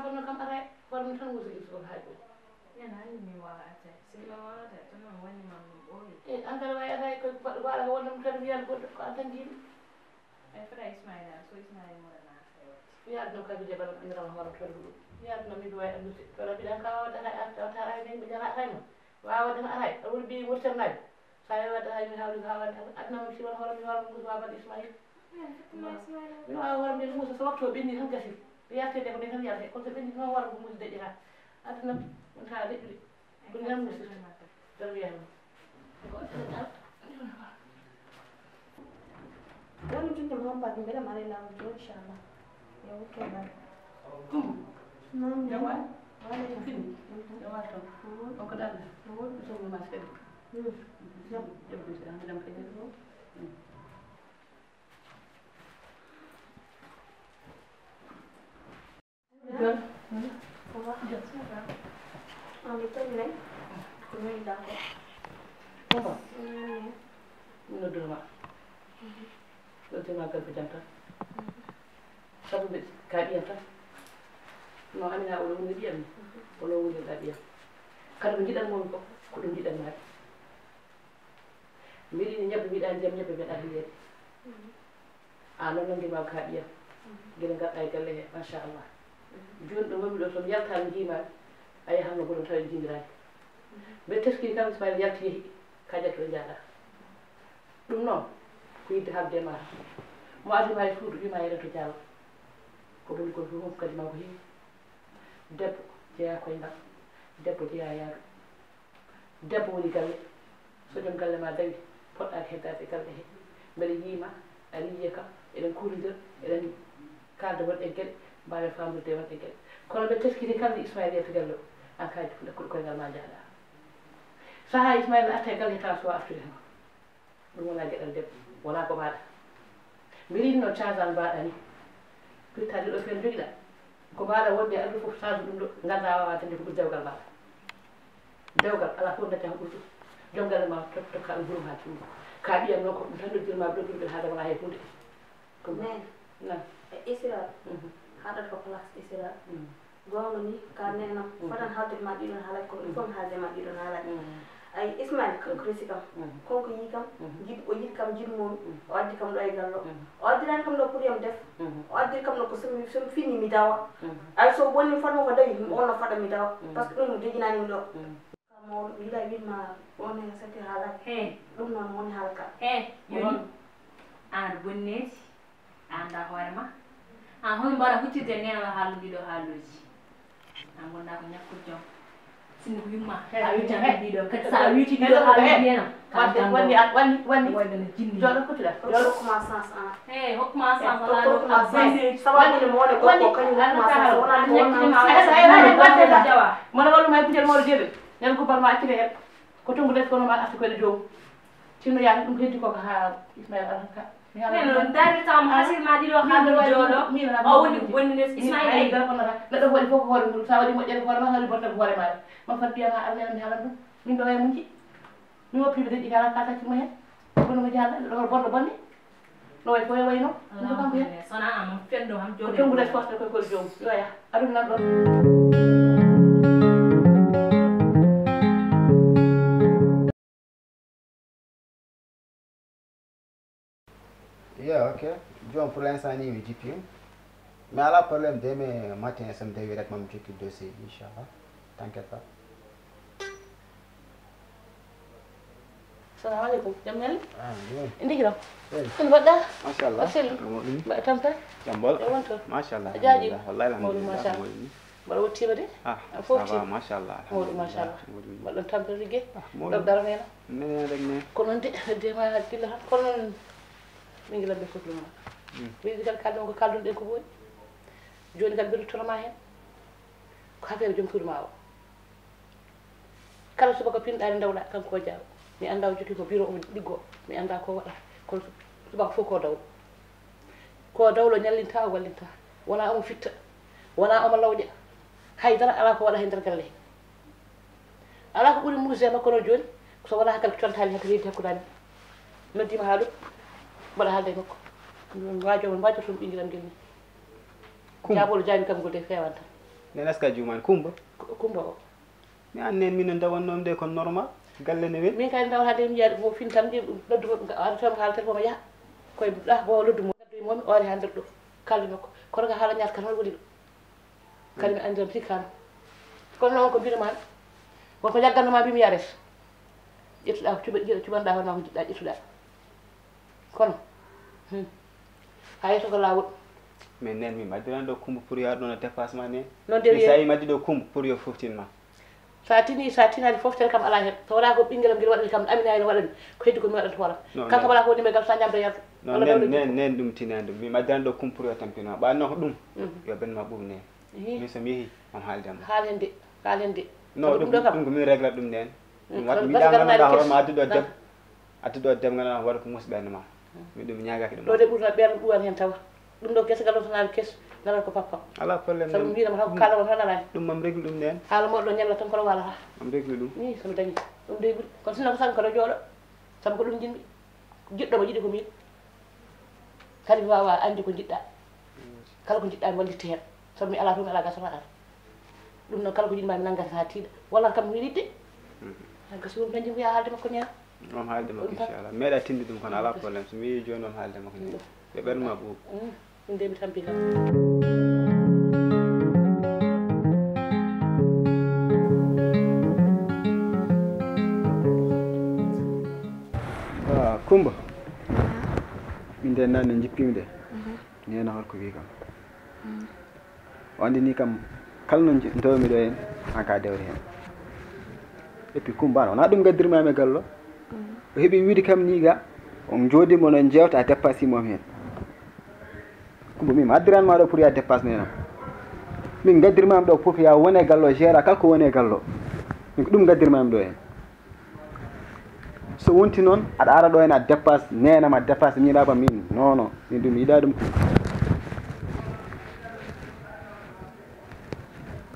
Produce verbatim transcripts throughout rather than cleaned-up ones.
Kono kam aray, kono mi tan musidɗo so hay ɗum. Nen anndi mi waawa attaque. Si mi waawata, tan non wonde ma ɗum ɓooyi. E, an kadi wawi attaque ko goɗɗo waɗa ko wonde mo kadi wiyan goɗɗo ko an tan jiimi. Ay fota Ismaila, so Ismaila mo dana attaque waɗi. Wiya ɗum kadi de bana ɓanndiral hoore to ɗum. Wiya ɗum mi ɗum wawi anndude. Kono mbiɗan ka wawa dana attaque, o tara hay ɓe jara attaque ma. Wawa waɗde no aray, a woni ɓiyi Mauritanie naɓe. So a waɗde hay mi hawri ko hawani aduna mum, si won hoore mi hoore mum, Moussa Babal Ismaïl. Mi wawa hoore mum, Moussa, so waktu o ɓenni tan gasi. Yarte nde ko nde tan yarte, kono so ɓenni tan hoore mum, Moussa deƴƴata. Aduna wonta deƴƴude. Ɗum tan Moussa. Tan wiyata. Woni jinde mo hompa ɗum, mbeɗa mari laawol joni, inchallah. Yo wutto ɗan. Jam waay? Waaleykum. Fini? Jam waay toon? On ko ɗan? Ɗum woni ɗum. Jam. Jam. Jam. Jam. Jam. Jam. Jam. On mi tolni. Ko mi d'accord. Papa. Mm. Mi nodduma. Mhm. Ɗo tema gargo jam tan. Mhm. Sabu mbeɗa ka ɓiyam tan. No Amina oɗo woni ɓiyam ni. Mhm. Ono wonirɗa ɓiyam. Kala ko jiɗan mon ko, ko ɗum jiɗan maaɗa. Mbiɗi ni ñebbe mbiɗa ndiyam ñebbe mbeɗa yiyeede. Mhm. A non nangi ma ka ɓiyam. Mhm. Gila ngarɗa e galle he, machallah. Mhm. Jooni ɗo wonmi ɗo, so mi yaltaani njiimaami, a yahan no goɗɗo tawi njiimiraani. Mhm. Mbeɗa teskii kala so yalti yehi, ka jatto jaaɗa. Ɗum noon, ko yidde haalde e maa. Mo adii ma e suudu, wii ma yeɗen to Diallo. Ko boni kon fof kadi ma ko heewi. Debbo jeyaa koyngal, debbo jeyaa yaadu. Debbo woni galle. So joom galle ma dawi, poɗɗaaki heddaade e galle he. Mbeɗa yi'i ma, aɗa yiya kam, eɗen kuutondir, eɗen kaalda won e geɗe, mbaawen faamdude won e geɗe. Kono mbeɗa teskiti kala nde Ismaila yalti galle o, an kadi ko ɗo koyngal ma njahɗa. Sahaa Ismaila arta e galle he tawa suwaa artude heen. Ɗum wonaa geɗal debbo, wonaa ko maaɗa. Mbiɗa yiɗi no caasal mbaɗa ni. Pirtaade ɗo fen jogiɗa. Ko mbaɗa wonde e aduna fof, saabu ɗum ɗo, nganndaa a waawaa dañde ko ɓuri dewgal maaɗa. Dewgal, alaa fof dañta ko ɓuri ɗum. Joom galle ma tokka ɗum hurum haa timma. Ka ɓiyam noon ko ɗum tan noddirma ɗo ɗum haa wonaa hay huunde. Ko ɗum. Mais, nan. E Isra, mhm, haɗata ko place Isra. Mhm. Goonga ni, ka neenam, mm, fotan haaldude ma ɗiɗon haalaaji, kono il faut mi haalde ma ɗiɗon haalaaji. Mm. Ay, Ismail, kanko resi kam, mm, kanko yii kam, mm, jiɗ-, o yiɗi kam, jiɗi momi, mm, o addi kam ɗo e gallo. Mm. O addirani kam ɗo pour yo mi def. Mm. O addiri kam ɗo ko so mi, so mi fini mi dawa. Mm. Ay, so bonni fotma ko dawi, mi on no fota mi dawa. Mm. Parce que ɗum mo deƴinani mi ɗo. Mm. Ka mawɗo, mi yiɗa wiɗma, on e sati haalaaji. He. Ɗum noon woni haala ka. He, ko joni, hono? Aan aɗa bonni needi. A anndaa hoore ma? Aan hono mbaɗa huccirde e neenam haalduɗo ɗii ɗoo haaluuji? Aan ngonɗaa ko ñakkude jom. Sinno ko yumma, a wiccanto ɗii ɗoo, kadi so a wiccii ɗii ɗoo haaluuji neenam, ka wonde, wonde, wonde, wonde. Wonde no jinni. Jooɗo, kuccuɗaa. Jooɗo. Hokkuma sens, an. Hey, hokkuma sens, alaa ɗoo ko a bonde. Sababu ne mo woni gorko, kañum hokkuma sens, wonaa ko wonaa. Mono wallu ma e puƴal mawɗo jeeɗen. Nen ko bal ma accire hen. Ko tongude kono ma arti koyɗe joom. Sinno yaani ɗum heddi ko haa Ismail arata ka. Min non dari taw mo hasir ma ɗiɗo haaldude jooɗo. O woni ko bonni les Ismail ay. Neɗɗo ko waɗi fof ko hoore mum. Sa waɗi moƴƴere ko hoore ma, sa waɗi bonde ko hoore ma. Ma fat mbiya ma Allah mi haalan ɗum. Min ɗo e mun ji. Mi woppi ɓe deƴƴi kala ka sacci mo hen. Kono mo jaalɗa ɗo bonɗo bonde. No way fof e wayno. Ɗum ko kanko hen. Sona amon fendo ham jooɗo. Ko tongude force ko kol joom. Yo ya. Aɗum nan ɗon. Yeah, ok. Joom, pour l'instant, ni mi jippi. Mais ala problème, demain matin, so mi dawi rek, ma mi jokki dossier, inchallah. T'inquiète pas. Salamu aleykum. Jam ñaali? Ah, oui. Ndiki ɗo? Oui. Kono mbaɗɗa? Machallah. Ko selli? Ko moƴƴi. Mbaɗa tampere? Jam bolo. E wonto? Machallah. A jaaji? Alhamdulillah. Wallahi, alhamdulillah. Mawɗum, machallah. Mbaɗa wottiima de? Ah, a foofti? Ça va, machallah. Mawɗum, alhamdulillah. Machallah. Mawɗum. Mbaɗɗon tampere liggey? Ah, mawɗum. Ɗo darane la? Ne, rek ne. Ko noon de, de ma hakkille tan. Kono noon, min gila be fotnoma. Hmm. Min gila kalɗon ko kalɗon ɗen ko woni. Jooni kadi mbeɗa toroma heen. Ko affaire joom suudu ma o. Kala subaka pinɗaani ndawɗa, kanko o jaaɓa. Mi anndaa o jokki ko biro omo liggoo. Mi anndaa ko waɗa. Kono subaka fof ko dawɗo. Ko dawɗo, ñallinta, o wallinta. Wonaa omo fitta. Wonaa omo lawƴa. Hay dara alaa ko waɗa he nder galle he. Alaa ko ɓuri muusde e makko noon jooni, so wonaa hakkille contaani hannde leydi hakkunde amin. Noddiima haa ɗo, mbaɗa haalde e makko. Waajo, waajo toon ɓinngel am ngel ni. Kum. Jaabol jaabi kam ngol de feewan tan. Nene, est-ce que a juumaani? Kumba? Ko Kumba o. Mi an nene, min no ndawannoo nde kon normal. Galle ne weli. Min kay ndawata nde mi yiya mo fin tan, nde ɗum noddu mo, ɗum waɗata mo haala téléphone, mo yaha. Koye ɗa ko loddu mo, noddu mo, mi oore haa nder ɗo. Kaldi makko. Kono ka haala ñaat kan, hoɗo woni ɗo? Kadi mi anndi tan, mi sikkaano. Kono noon ko mbiɗo maa, won ko jagganno ma, mbi mi yaret. Ƴettuɗaa ko cuɓa-, cuɓanɗaa hoore maa ko njiɗɗaa, ƴettuɗaa. Kono, hmm, haa yettoo ko laawol. Mais nene, min mi addirani ɗo Kumba pour yo ar ɗon e dépassement nene. Noon de. Min wiye. Sa yi mi addi ɗo Kumba pour yo foftin ma. Sa tini, sa tinaani fof, tere kam alaa heen. So wonaa ko ɓinngel am ngel waɗani kam, Amina ene waɗani. Ko heddi ko mi waɗata hooram. Non, kanko non. Wala ko woni ɓe ngal sa ñamda yardu. Non, wala nene, nawɗo nene, nene ɗum tinaani ɗum. Min mi addirani ɗo Kumba pour yo tampin ma. Ɓaade noon ko ɗum. Mhm. Yo ben ma ɓuuɓ nene. Ih. Min so mi yehi, on haalde ma. Haal heen de, haal heen de. Non, sabu ɗum, ɗum ɗo kam. Ɗum ko min régla ɗum nene. Mm, ɗum waɗi kono mi yiɗaa ngannduɗaa hoore ma adduɗo debbo. Adduɗo debbo ngannduɗaa waɗa ko musiɓɓe ma. Mm. Mi ɗum ñaagaaki ɗum. Ɗo de ɓurna ɓeer ɗuwan heen tawa. Ɗum ɗo gese ngal ɗo tan kees, ngalal ko pappam. Alaa problème. Sabu mi wiinama tan ko kaalama tan alaani. Ɗum mam reglu ɗum nene. Haala moɗo ɗo ñalla tan kono waalata. Mam reglu ɗum. Ni so mi dañi. Ɗum de ɓuri. Kono sinno ko tan ko ɗo jooɗo. Sabu ko ɗum njiɗmi. Jiɗɗo mo yiɗi ko min. Kadi mi waawa anndi ko njiɗɗaa. Kala ko njiɗɗaa mi wallitte heen. Sabu mi alaa to mi alaa gasata ar. Ɗum noon kala ko njiɗmi mi nanngata haa tiiɗa. Walla kam mi yiɗde. Mhm. Haa gasi won dañde ko yaa haalde makko ñaam. On haalde makko, inchallah. Meeɗa tinde ɗum kono alaa problème. So mi yii jooni on haalde makko ñaam. Ɓe ɓernde ma ɓuuɓ. Mm. Ɗum de mi tampii kam. Ah, Kumba. Min de nane jippimi de. Mhm. Nena hol ko wi kam. Mm. O anndini kam kala no nji-, ndewmi ɗo en, an ka dewre hen. Et puis Kumba, wonaa ɗum ngaddirmaami e gallo. Mm. O heɓi wiide kam nii ga, on jooɗii mo non jewta a dépassé mo hen. Kumba, min mi addirani ma ɗo pour ya dépasse nenam. Min ngaddirmaami ɗo pour ya wone gallo, gère kala ko woni e gallo. Min ko ɗum ngaddirmaami ɗo hen. So wonti noon, aɗa ara ɗo hen a dépasse, neenam a dépasse, miñiraaba min. Non, non, min ɗum mi yiɗaa ɗum.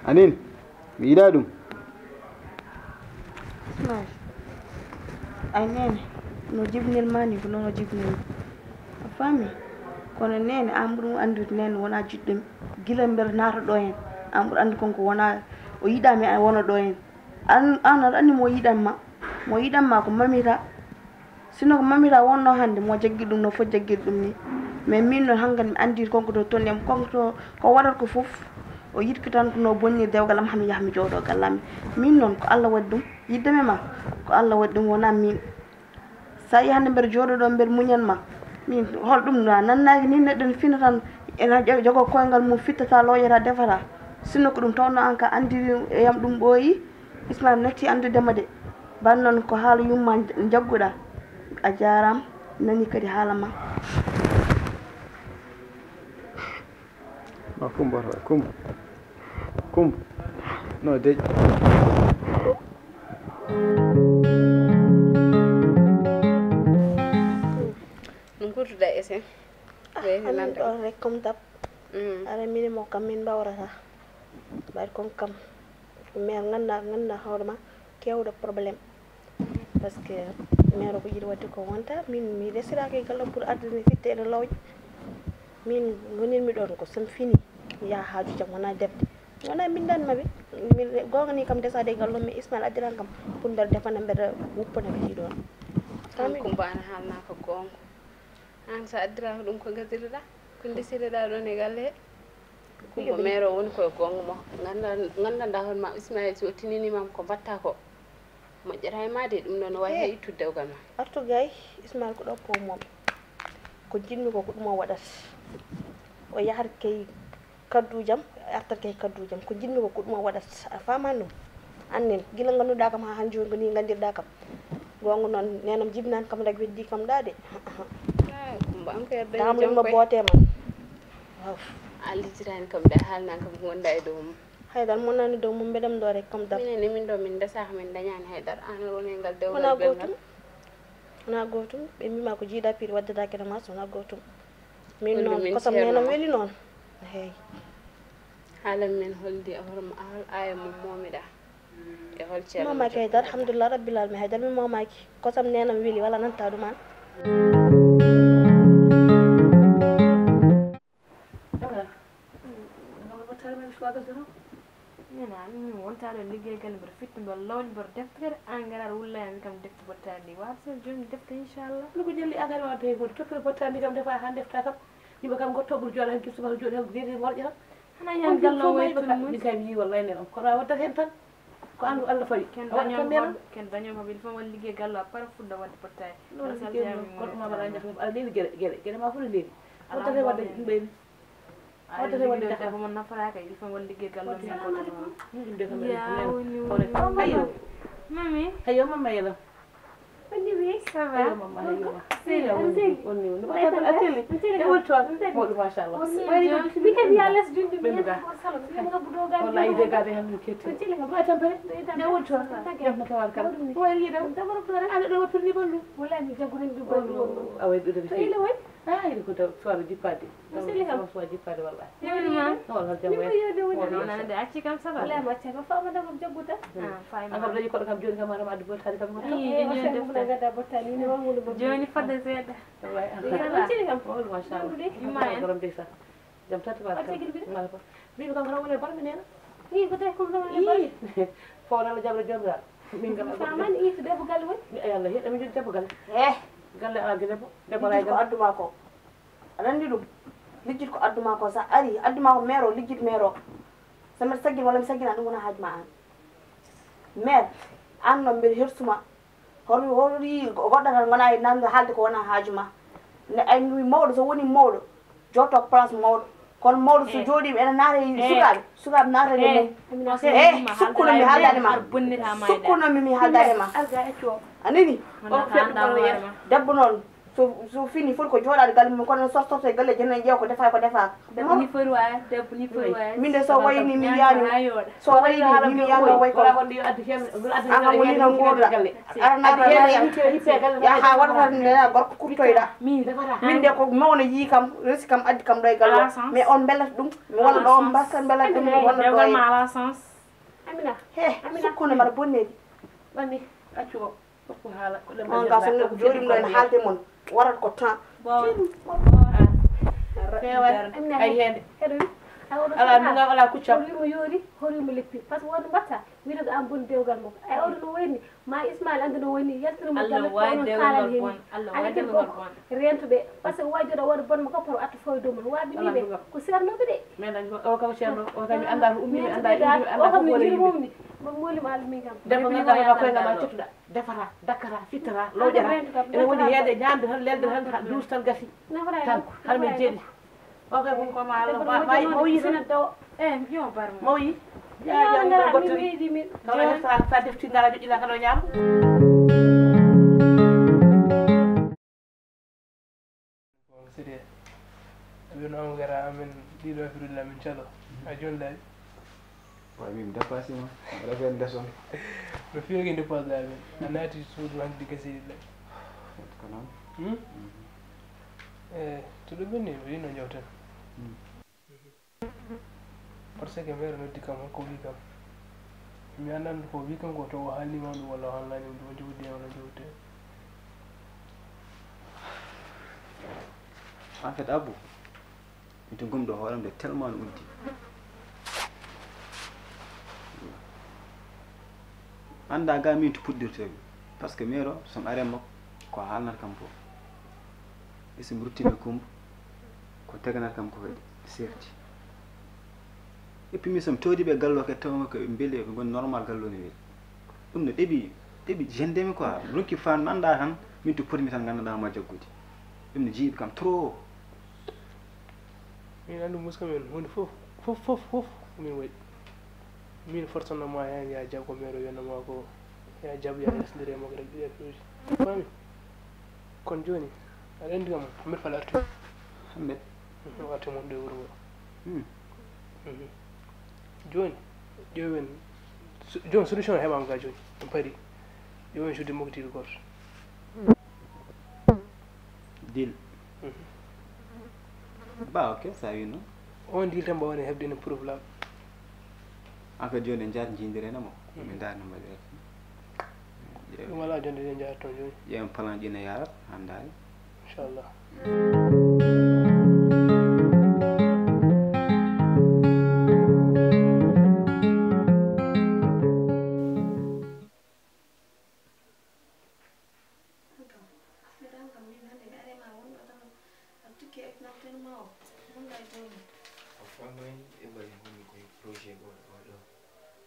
Anin, mi yiɗaa ɗum. Ismail, ay neene, no jibinir ma ni ko noon o jibinir mi. A faami? Kono neene, an ɓuri mo anndude neene wonaa jiɗɗo mi. Gila mbeɗa naata ɗo hen, an ɓuri anndude kon ko wonaa, o yiɗaa mi wona ɗo hen. An, an aɗa anndi mo yiɗan ma. Mo yiɗan ma ko mamira. Sinno ko mamira wonno hannde, mo jaggi ɗum no foti jaggir ɗum ni. Mais min non hankadi mi anndi kon ko to tolni am, kon to ko waɗata ko fof. O yiɗki tan ko no bonni dewgal am, hami yaha mi jooɗo galle am. Min non ko Allah waɗi ɗum. Yiɗde mi ma, ko Allah waɗi ɗum, wonaa min. Sa yi hannde mbeɗa jooɗo ɗo, mbeɗa muñan ma. Min, hol ɗum na nannaaki ni neɗɗo ne fina tan, ena jo-, jogoo koyngal mum, fittata, looƴata, defata. Sinno ko ɗum tawno an ka anndiri e yam ɗum ɓooyi, Ismail natti anndude ma de. Ban non ko haala yumma nj-, njagguɗa. A jaaraama, nani kadi haala ma. Ma Kumba to, Kumba. Kumba. No deƴƴi. No ngurduɗaa esen? Ah, amin ɗon rek comme d'hab. Mm. Ara min mo kam min mbawrata. Mbaɗi kon kam. Mère, nganndaa, nganndaa hoore ma, kewɗo problème. Parce que mère ko yiɗi waɗde ko wonta, min mi resiraaki e galle pour arde mi fitte ene lawƴa. Min ngonirmi ɗon ko so mi fini, mi yaha haaju jam, wonaa defde. Wonaa mbindan ma ɓe. Min, goonga ni kam desaade e galle, mais Ismail addiran kam pour mbeɗa defana, mbeɗa wuppana ɓe ɗiɗon. An Kumba, an haalna ko goonga. An, so addiraaka ɗum, ko gadiriɗaa? Ko ndesireɗaa ɗon e galle he? Kumba, mère o woni koye goonga mo. Ngannda-, nganndanɗaa hoore ma, Ismail, si o tinini ma ko mbaɗtaa ko, moƴƴataa e ma de, ɗum ɗon no waawi hay ittude dewgal ma. Artu gay, Ismail ko ɗo poomomi. Ko njiɗmi ko, ko ɗum o waɗata. O yahat kay kadduujam, artat kay kadduujam. Ko njiɗmi ko, ko ɗum o waɗata. A faaman ɗum? Annen, gila ngannduɗaa kam haa han jooni ko nii nganndirɗaa kam. Goonga noon, neenam jibinaani kam, ndag weddii kam ɗaa de. Ah, Kumba, an ko yedda. Taamul jam mo koy. Boote man. Waaw. A lijjitaani kam de, a haalnaani kam ko ngonɗaa e dow mum. Haydara, mo nani dow mum, mbeɗam ɗo rek kam dab. Minen ne, min ɗo, min ndesaaka, min ndañaani haydara. Aan aɗa woni e ngal dewgal ɓerngal. Wonaa gootum. Wonaa gootum. Ɓe mbiima ko jiidaa piiri waddataake no maa, so wonaa gootum. Min noon, min kosam neenam weli noon. Hey. Haalan min holdi, hol, hol aaya mum moomiɗaa? E hol ceerno? Mamaaki haydara, alhamdulillah rabbil alamin, haydara mi mamaaki. Kosam neenam weli, wala nanta ɗum an. Min, a, min wontaa ɗo liggey galle, mboɗo fitta, mboɗo lawƴa, mboɗo defta kadi, an ngara aɗa wulla yam, wi kam defte bottaani ɗi. Waata seeɗa jooni mi defta, inchallah. Ɗum ko ƴalli an kadi, waɗde hay gooto. Toppere bottaani kam, defa haa defta kam. Yimɓe kam ngotto ɓuri jooɗa hen, gis subaka jooɗi hen, deedi morƴa tan. Hana On yan fi gallo fof way mayɓe tun ka-, mun. Min kay mi yii wallahi nden on. Kono a wontat hen tan. Ko andu Allah fawi. Ken A waɗat dañoo tan nden. Ko ken dañoo ko bil fo wal liggey gallo a para fudda wadde pottaay. Ɗum Ala sal liggey jami noon, mo kono ɗum ma waɗa ñato, aɗa leeli geɗe, geɗe, geɗe ma fof no leeli. Ala Wontat hen wadde mo ɗum ɓeyni. Ay, Wontat hen wadde liggey jahra. Ko mon naforaaka, il faut won liggey gallo Wadde min ko ɗum. Ɗum de kam Ya, en woni, ko woni. Ayo. Mami. Ayo, mama yela. Anndi wi? Ça va? Ayo, mama, ayo. Sey, Ayo, anndi. Woni, woni. Wata ko ateli. Anndi. E wol toon. Anndi. Moɗum, machallah. Woni Wari jam. Ɗum. Mi kadi ya les junde mi Ɓe yetti nduga. Ko salon. Mi ngabbu dogal. Wallahi de gade han mi ketti. Anndi. Ko tampere. Anndi. E wol toon. Anndi. Jam na tawar kan. Anndi. Wari yiɗo. Anndi. Ana ɗo wattudi ballu. Wallahi mi jaggu hen ɗum ballu. Awa ɗuɗe. To ile woni? Ah, ina ko taw suwara jippaade. Misali kam. Suwara jippaade wallahi. Yoni ma. No, no, jam Ni ko waay. Yoni woni. Wala Wala jam. Nana de acci kam ça va. Wala mo acci kam fa ma dama jagguta. Ah, fay An kam ma. Dañi koɗo kam jooni kam haɗa ma addu bottaani kam. Ii, Eh, jooni o sey defta. Muna gadda bottaani, ni wa munu bottaani. Jooni fadde seeɗa. Wallahi. Yoni ma acci kam. Wala machallah. Ɗum de. Yumma en. Borom de sa. Jam tan tabaaraka. Acci gilbi. Mala ko. Mbiimi kam ko woni barmi neena. Ii, ko tawi ko woni barmi. Ii. Fo wala jabra jabra. Min kam. Faman ii to debbo galle woni. Mi ay Allah, heɗa mi joggi debbo galle. Eh. Galle ala debbo. Debbo ala Lijjit ko galle. Addu ma ko. Aɗa anndi ɗum? Lijjit ko addu ma ko. Sa ari, addu ma ko meero, lijjit meero. So mbeɗa saggina walla mi saggina ɗum wona haaju ma an. Meer, an noon mbeɗa hersuma. Hoto, hoto yii goɗɗo tan wona e nannga haalde ko wona haaju ma. Ne ay mi mawɗo, so woni mawɗo, jooɗo ko place mawɗo. Kono mawɗo so Eh. Jooɗiima ene naata e Eh. Sukaaɓe, sukaaɓe naata e Eh. Mum. On Eh, sukkuno mi haaldaade ma. Ar bonnita ma e Sukkuno mi mi haaldaade ma. Arga e coo. A nani? Wona O ka fiyaɓe anndaa ɗum hoore ma. Debbo noon, so, so fini foti ko jooɗaade galle mum, kono sorsorto e galle jenen ƴeewa ko defaa ko defaaka. Debbo ni foti waay, debbo ni foti waay. Min de so wayni mi yiyaani, so wayni mi yiyaani o way ko. An kam woni tan ngoɗuɗa. Aranaɗo na yaha waɗata nde gorko kuttoyɗa. Min de ko mawno yii kam, resi kam, addi kam ɗo e galle o. Mais on mbelata ɗum, mi walla ɗo on mbasa mbelata ɗum, mi walla ɗo e. Amina. He, Amina. Sukkuno mbaɗa bonnedi. Mami, accu o. Ɗum haala, ko ɗum On ka so neɗɗo jooɗiima ɗo ene haalde mon, waɗata ko temps. Waaw. Feewa, ay hende. Ala nduŋal, ala kuccam. Hol wimo yoori, hol wimo leppi. Par ce que wonde mbatta, wiyata ko an boni dewgal makko. Ay, oɗo no wayni, ma Ismail anndu no wayni, yaltino mo Allah galle, ko waawi onon dewgal kaalani heen. Bon, Allah Ala waawi ken dewgal fof, bon. Rentuɓe. Par ce que waawi jooɗo waɗa bon mo ko pour attu fof e dow mon. Waawi ɓe Ala wiɓe, nduŋal. Ko seernooɓe de. Men dañ ko, o kam ceerno, o kam mi anndaa ko ummi, mi anndaa inde, mi anndaa ko hoore yimɓe. Mo mooli mo almi kam. Debbo mi nganndaa ko koye ngam a cettuɗaa. Defata, dakkata, fittata, lowƴata. Ene woni heede ñaamde tan, lelde tan, ha duus tan gasi. Tan, hara men jeeɗi. O kay ko ma Allah, ma, ma, ma o yi tan. Eh, yo barma. Ma o yi. Ya, ya, ya, ngara, gottiri. Min weydi, min. Kala sa, sa defti ngara joƴƴina kala o ñaama. Ko sérieux. Ɓe no am gara amen ɗiɗo affaire la min calo. A jooni laabi. Waawi min dépassé ma. Wala fen ndeson. No feewi dépassé amen. A naati suudu hanki gasi la. Ko non. Hmm? Mhm. Eh, to ɗum ɓenni, ɓe yino jawten. Hmm. Parce que maire noddi kam, ko wi kam. Mi anndan ko wi kam ko to o haalni ma ɗum walla o haalnani ɗum, o jowdi e walla jowdi. En fait, Abou, mi to gomɗo hoore am de tellement no uddi. Annda ga min to puɗɗirtoy. Parce que maire o, so mi ari e makko, ko haalnata kam fof. E so mi ruttii e Kumba, ko teganata kam ko waɗi, serti. Et puis, min so mi tawdii ɓe e galle o kadi, tawa ko ɓe mbeli, ɓe ngoni normal, galle o ne weli. Ɗum no ɗeɓi, ɗeɓi jendemi quoi. Mi ronki faam, mi annda tan, min to potmi tan, nganndanɗaa ma jaggude. Ɗum no jiiɓi kam trop. Min anndu Moussa men huunde fof, fof, fof, fof ko min waɗi. Min forsanno ma heen, ya jaggo meɗo yonno ma ko, ya jab, ya resndire mo ko rek ɗiɗi ɗuuji. Fami? Kono jooni, aɗa anndi kam, Hammet Fall arti. Hammet? Mhm, o arti mon ɗo e wuro ngo. Hmm. Mhm. Jooni, ƴeewen, so-, jooni solution heɓaama ga jooni, en pari. Ƴeewen suddi makko tigi gooto. Deal. Mhm. Ba, ok, so a wii noon. On deal tan mbaawɗen heɓde ene proof laaɓɗo. En fait, jooni en njahat njiidiree mo. Mhm. Min ndaar no mbaɗirata. Ɗum alaa jonde, eɗen njaha toon jooni. Ƴeewen plan ji no yaarata, haa ndaari. Inchallah.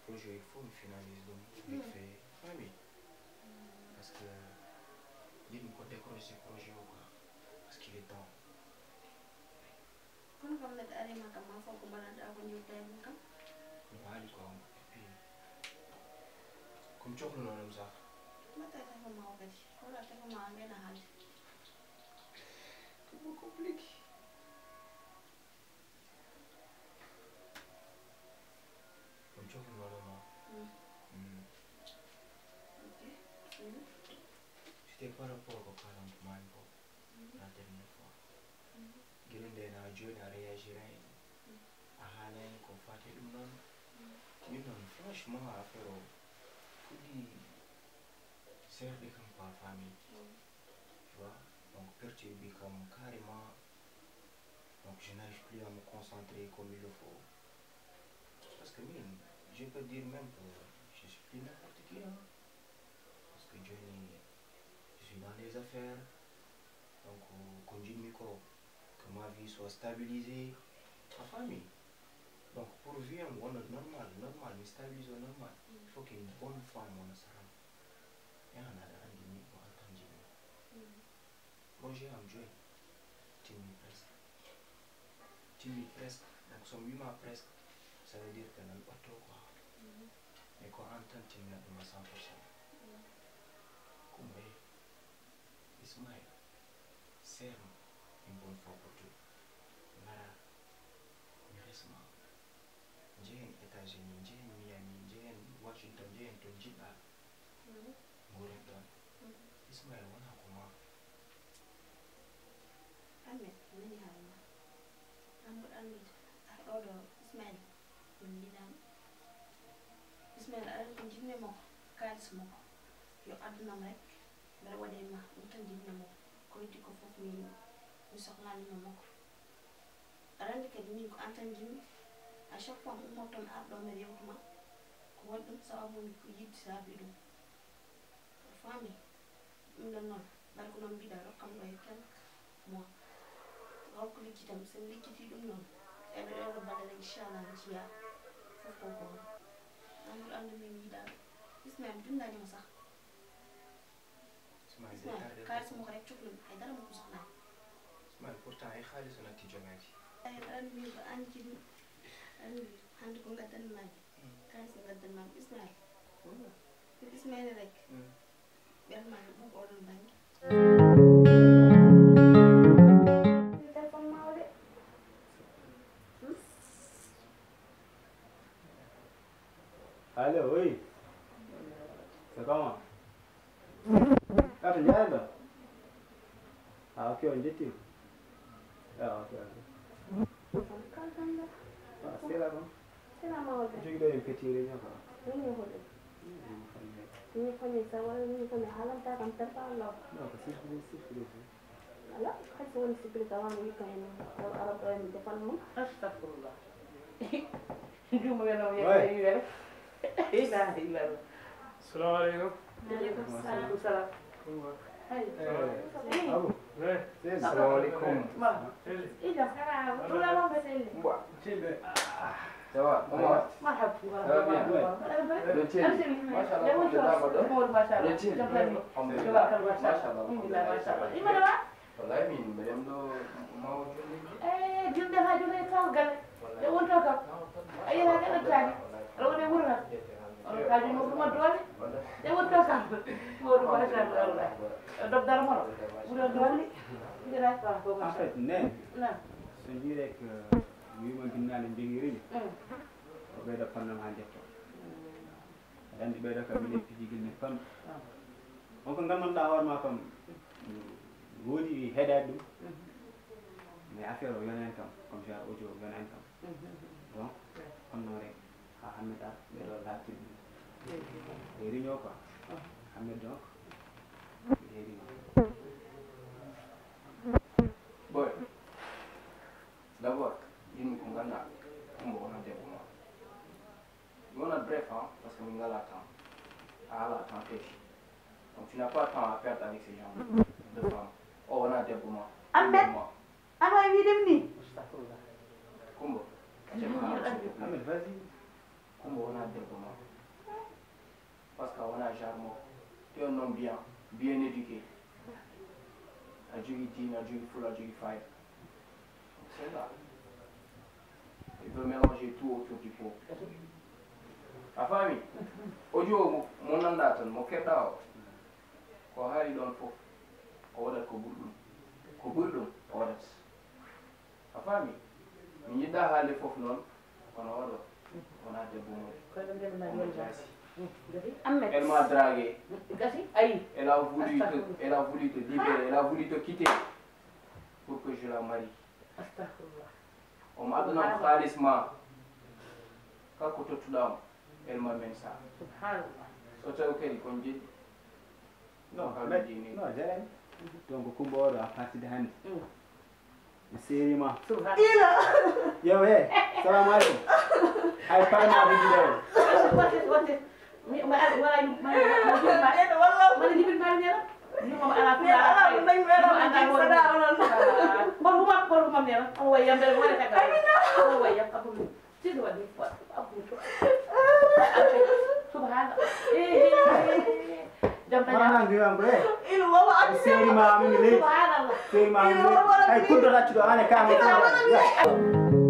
Projet, il faut mi finalise ɗum vite fait, famille. Parce que njiɗmi ko décrocher projet o quoi, parce qu'il est temps. Kono kam neɗɗo ari ma kam, ma fof ko mbaɗanɗaa ko njewtaa e mum kam. No haali ko, et puis, ko mi cohluno ɗum sax. Mbaɗtaa téléphone ma o kadi. Wala téléphone ma o ngena haalde. Ko mo compliqué. Ko mi cohluno ɗum o. Mm. Mm. Ok. Mm. C'était par rapport ko kalan ko maani ko. La dernière fois. Gila nde na jooni a réagiray, a haalay ko faati ɗum noon. Min noon, franchement, affaire o fuɗɗi seerɗi kam quoi, famille. Tu vois? Donc, perturbé kam carrément. Donc, je n'arrive plus à me concentrer comme il le faut. Parce que min, je peux dire même que je suis plus n'importe qui, hein. Parce que jooni, je suis dans les affaires. Donc, ko njiɗmi ko, que ma vie soit stabilisée, a faami? Donc, pour vie am wona normal, normal, mi stabilise o normal, il faut qu'une bonne femme wona saram. E an aɗa anndi min ko an tan njiɗmi. Projet am jooni, timmi presque. Timmi presque. Donc, so mi wiima presque, ça veut dire que nan ɓatto quoi. Mais ko an tan timminat ɗum à cent pour cent. Kumba, eh, Ismaël, serre-moi une bonne fois pour toutes. Ngara, mi resma. Njehen États-Unis, njehen Miami, njehen Washington, njehen to njiɗɗaa. Nguuren ɗon. Ismaël wonaa ko maa. Ahmed, mi nani haala maa. An mboɗo anndi, ah, ɗoo ɗoo, Ismaël, min njiɗaama. Ismaël, aɗa anndi ko njiɗmi e makko, kaalis makko. Yo addu nam rek, mbeɗa waɗa e maa, ɗum tan njiɗmi e makko. Ko heddi ko fof mi, mi sohlaani mo makko. Aɗa anndi kadi min ko an tan njiɗmi. À chaque fois mi ummoto mi ara ɗoo mi yewta maa, ko waɗi ɗum sababu mi ko yiɗde saabi ɗum. A faami? Ɗum ɗon noon, mbar ko noon mbiɗa rokkam ɗoo e quelques mois. Holko liccitam, so mi liccitii ɗum noon, e ɗoo, e ɗoo balɗe ɗoo, inchallah, mi jiyaa fof ko goonga. An mboɗo anndi min mi yiɗaa ɗum. Ismaël, mi binndaani mo sax. Ismaël, Ismaël, kaalis mo ko rek cohlumi, hay dara mo ko sohlaani. Ismaël, pourtant e xaalis o natti jogaaji. Ay, aɗa anndi min ko an jiɗmi. Aɗa anndi hannde ko ngaddanmi maa mi. Kaalis ngaddanmi maa mi, Ismaël. Ko Ismaël rek. Ɓernde maa no ɓuuɓi oɗon bannge. Téléphone maa o de. Allô, oui. C'est comment? Kato njaari ɗo? Ah, ok, on jetti. Ah, ok, ok. Ah, sera kon. Sera ma wala. Jogi ɗo en petit réunion quoi. Réunion hoɗo? Min fami sa wala min fami haalanta kam perpa law. Non, ko surprise, surprise. Ala, hay so woni surprise tawa mi wikka hen. Wala arab ɗo en defan mum. Astagfirullah. Juuma wela o yetta wiwere. Ilaha illallah. Assalamu alaikum. Alaikum salam. Salam. Hey. Abu. Hey. Assalamu alaikum. Ma. Hey. Ila. Dula ma baselle. Mbo. Timbe. Ça va? Comment va? Marhaba. Ça va bien? Marhaba. Routine. Mashallah. Routine. Alhamdulillah. Mashallah. Alhamdulillah. Mashallah. Imana wa? Wallahi, min, mbeɗen ɗo mawo julde. Eh, julde haa julde taw galle. Wallahi. Ɗe wonto kam. A yi'ata ɗe ɗattaaki. Aɗa woni e wuro tan. Onon kaaju mo ɗum doole. Wallahi. Ɗe wonto kam. Mawɗo, mashallah. Wallahi. Ɗo dara mono. Wuro doole. Ndira fa ko. En fait, ne. Na. So njire ko wiima ginnaale njogiri ni. Mm. Ko ɓeyda fannam haa jetto. Mm. Aɗa anndi ɓeyɗo kam minen pijigel min pamɗi. On ko nganndanɗaa hoore maa kam, woodi heedaade ɗum. Mais affaire o yonani kam, comme genre audio o yonani kam. Donc, kono noon rek, haa Hammet ar, ɓe ɗo laaɓtiri ɗum. E réunion quoi. Hammet donc, e réunion. Boy, d'abord, yimɓe ko nganndaa, Kumba wona debbo maa. Mi wona bref, hein, parce que min ngalaa temps. A alaa temps kadi. Donc tu n'as pas temps à perdre avec ces gens de femmes. O wona debbo maa. Ahmed, debbo maa. Ano e wiide mi nii? Astagfirullah. Kumba. Ahmed, vas-y. Mo wona debbo ma. Parce que a wona genre mo. T'es un homme bien, bien éduqué. A jogi diina, a jogi fula, a jogi fayda. C'est ça. Il veut mélanger tout autour du pot. A faami? Audio mo, mo nanda tan, mo keɗɗa o. Ko haali ɗon fof, o waɗat ko ɓuri ɗum. Ko ɓuri ɗum, o waɗat. A faami? Mi yiɗaa haalde fof noon, kono oɗo wonaa debbo mum. Kono ɗum debbo mum. Omo jaasi. Gasi? Ahmed. Elle m'a dragué. Gasi? Ayi. Elle a voulu te, astafurlah, elle a voulu te libérer, elle a voulu te quitter pour que je la marie. Astafurlah. Omo addanam haalis ma. Kala ko tottuɗaa mo, elle m'a même ça. Subhanallah. So tawi kadi kon jeɗɗi. Non, mais, non, jarani. Donc, Kumba oɗo, à partir de hannde, mm, mi seeri ma. Subhanallah. Yo, eh, salamu aleykum. Hay paɗe ma ɗiɗi ɗo. Watti, watti. Mi, ma, ma, ma, ma, ma, ma, ma, ma, jibin ma, mi nela. Ni mo ala, mi ala, ala, mi nela, mi ala, mi nela. Ko huma, ko huma, mi nela. O wa yambe, wala ka. Amina. O wa yam, ko huma. Sidi waɗi, waɗi, waɗi. Subhanallah. Eh, eh, eh, eh. Jam tan. Maanaam, mi wiyan ko, eh. Ino wawa. Seeri ma, mi leydi. Subhanallah. Seeri ma, mi leydi. Ay, kuddo raccuɗo, an e kaama.